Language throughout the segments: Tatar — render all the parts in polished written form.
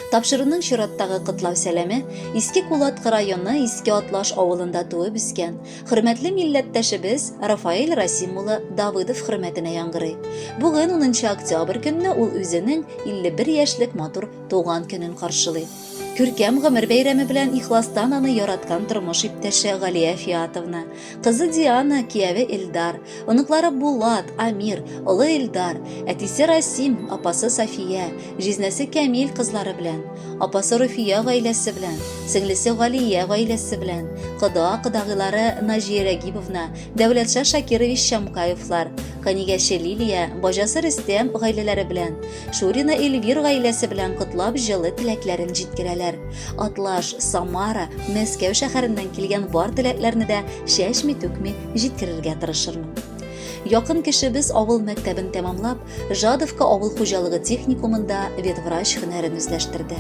Тапшыруның чираттагы котлау сәламе Иске Кулаткы районы Иске Атлаш авылында туып үскән, хөрмәтле милләттәшебез Рафаэль Расим улы Давыдов хөрмәтенә яңгырый. Бүген 10 октябрь көнне ул үзенең 51 яшьлек матур туган көнен каршылый. Күркәм гомер бәйрәме белән ихластан аны яраткан тормыш иптәше Галия Фиатовна, кызы Диана, кияве Эльдар, оныклары Булат, Амир, олы Эльдар, әтисе Расим, апасы София, җизнәсе Кәмил кызлары белән, апасы Руфия гаиләсе белән, сеңлесе Галия гаиләсе белән, кода-кодагыйлары Наҗия Рәгибовна, Дәүләтша Шакирович Чамкаевлар, канигәче Лилия, баҗасы Рөстәм гаиләләре белән, Шурина Эльвир гаиләсе белән котлап җылы теләкләрен җиткерәләр. Атлаш, Самара, Мәскәү шәһәреннән килгән бар теләкләрне дә чәчми-түкми җиткерергә тырышырмын. Якын кешебез авыл мәктәбен тәмамлап, Жадовка авыл хуҗалыгы техникумында ветврач һөнәрен үзләштерде.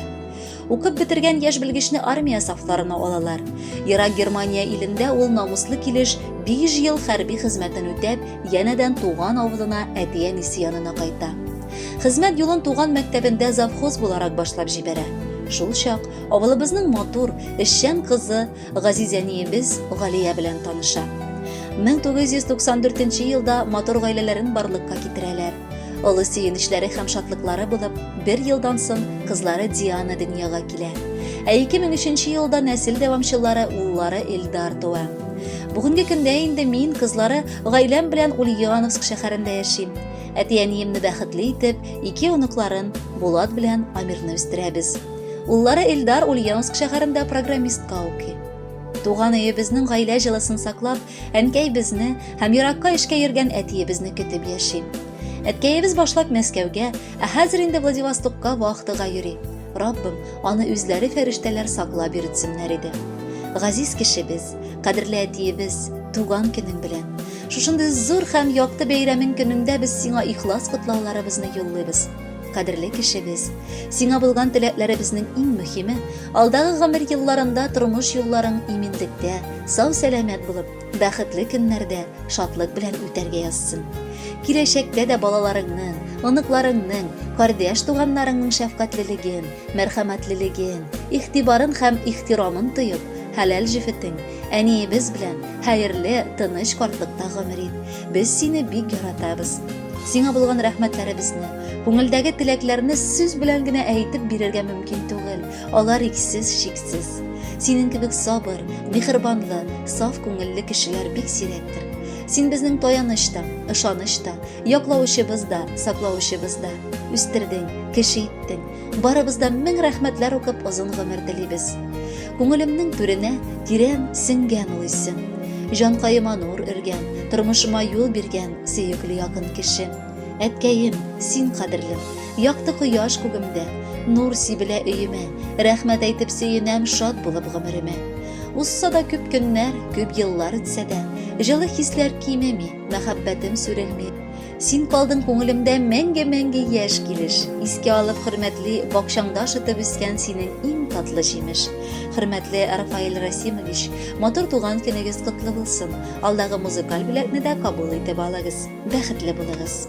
Укып бетергән яшь белгечне армия сафларына алалар. Ерак Германия илендә ул намуслы килеш 5 ел хәрби хезмәтен үтәп, янәдән туган авылына әти-әнисе янына кайта. Хезмәт юлын туган мәктәбендә завхоз буларак башлап җибәрә. Шул чак авылыбызның матур, эшчән кызы газиз әниебез Галия белән таныша. 1994 елда матур гаиләләрен барлыкка китерәләр. Олы сөенечләре һәм шатлыклары булып, бер елдан соң кызлары Диана дөньяга килә. Ә 2003 елда нәсел дәвамчылары уллары Эльдар туа. Бүгенге көндә инде мин кызлары гаиләм белән Ульяновск шәһәрендә яшим. Әти-әниемне бәхетле итеп, ике оныкларын Булат белән Амирны үстерәбез. Уллары Эльдар Ульяновск шәһәрендә программистка укый. Туган өебезнең гаилә җылысын саклап, әнкәй безне һәм еракка эшкә йөргән әтиебезне көтеп яши. Әткәебез башлап Мәскәүгә, ә хәзер инде Владивостокка вахтага йөри. Раббым, аны үзләре фәрештәләр саклап йөртсеннәр иде. Газиз кешебез, кадерле әтиебез, туган көнең белән. Шушындый зур һәм якты бәйрәмең көнендә без сиңа ихлас котлауларыбызны юллыйбыз. Кадерле кешебез, сиңа булган теләкләребезнең иң мөһиме, алдагы гомер елларында тормыш юлларың иминлектә, сау-сәламәт булып, бәхетле көннәрдә шатлык белән үтәргә язсын. Киләчәктә дә балаларыңның, оныкларыңның, кардәш туганнарыңның шәфкатьлелеген, мәрхәмәтлелеген, игътибарын һәм ихтирамын тоеп, хәләл җефетең, әниебез белән хәерле, тыныч картлыкта гомер ит. Без сине бик яратабыз. Сиңа булган рәхмәтләребезне, күңелдәге теләкләрне сүз белән генә әйтеп бирергә мөмкин түгел. Алар иксез, чиксез. Синең кебек сабыр, миһербанлы, саф күңелле кешеләр бик сирәктер. Син безнең таяныч та, ышаныч та, яклаучыбыз да, саклаучыбыз да. Үстердең, кеше иттең. Барыбыз да мең рәхмәтләр укып озын гомер телибез. Күңелемнең түренә тирән сеңгән ул исем. Җанкаема нур өргән, тормышыма юл биргән сөекле якын кешем. Әткәем, син кадерлем, якты кояш күгемдә, нур сибелә өемә, рәхмәт әйтеп сөенәм шат булып гомеремә. Узса да күп көннәр, күп еллар үтсә дә, җылы хисләр кимеми, мәхәббәтем сүрелми. Син калдың күңелемдә мәңге-мәңге яшь килеш. Искә алып хөрмәтли бакчаңда шытып үскән синең иң татлы җимеш. Хөрмәтле Рафаэль Расимович, матур туган көнегез котлы булсын. Алдагы музыкаль бүләкне дә кабул итеп алыгыз. Бәхетле булыгыз.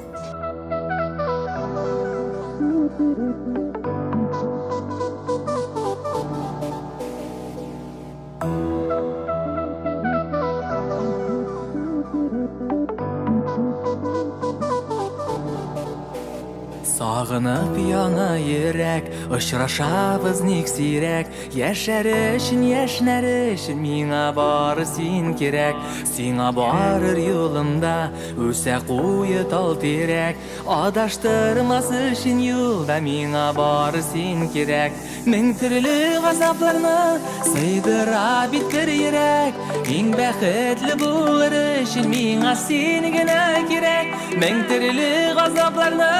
Сагынып яна йөрәк, очрашабыз ник сирәк. Яшәр өчен, яшьнәр өчен миңа бары син кирәк. Сиңа барыр юлымда үсә куе тал тирәк. Адаштырмас өчен юлда миңа бары син кирәк. Мең төрле газапларны сыйдыра бит бер йөрәк. Иң бәхетле булыр өчен миңа син генә кирәк. Мең төрле газапларны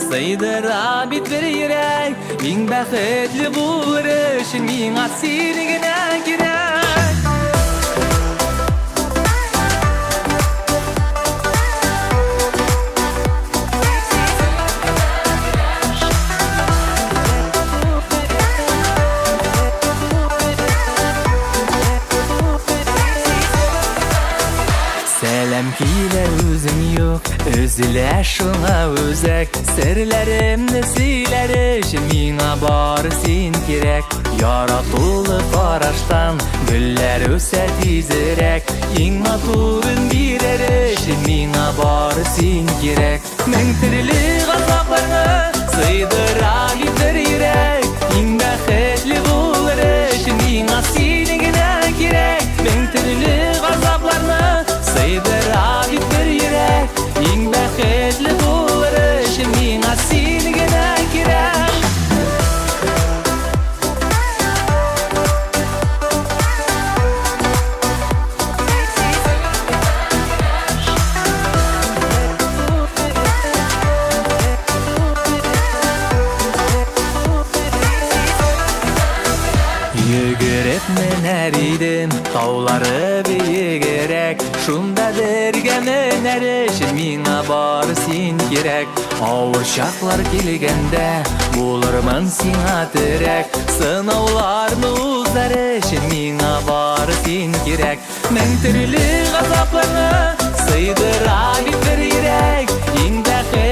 сыйдыра бит бер йөрәк. Иң бәхетле булыр өчен миңа син генә кирәк. Сәлам килә үзең юк, өзелә шуңа үзәк. Серләремне сөйләр өчен миңа бары син. кирәк. Яратулы караштан гөлләр үсә тизерәк. Иң матурын бирер өчен миңа бары син кирәк. Мең төрле газапларны сыйдыра бит бер йөрәк. Иң бәхетле булыр өчен миңа син генә кирәк. Мең төрле газапларны сыйдыра бит бер йөрәк. Иң бәхетле булыр өчен миңа син генә кирәк. Йөгереп менәр идем таулары биегерәк. Шунда бергә менәр өчен миңа бары син кирәк. Авыр чаклар килгәндә булырмын сиңа терәк. Сынауларны узар өчен миңа бары син кирәк. Мең төрле газапларны сыйдыра бит бер йөрәк. Иң бәхетле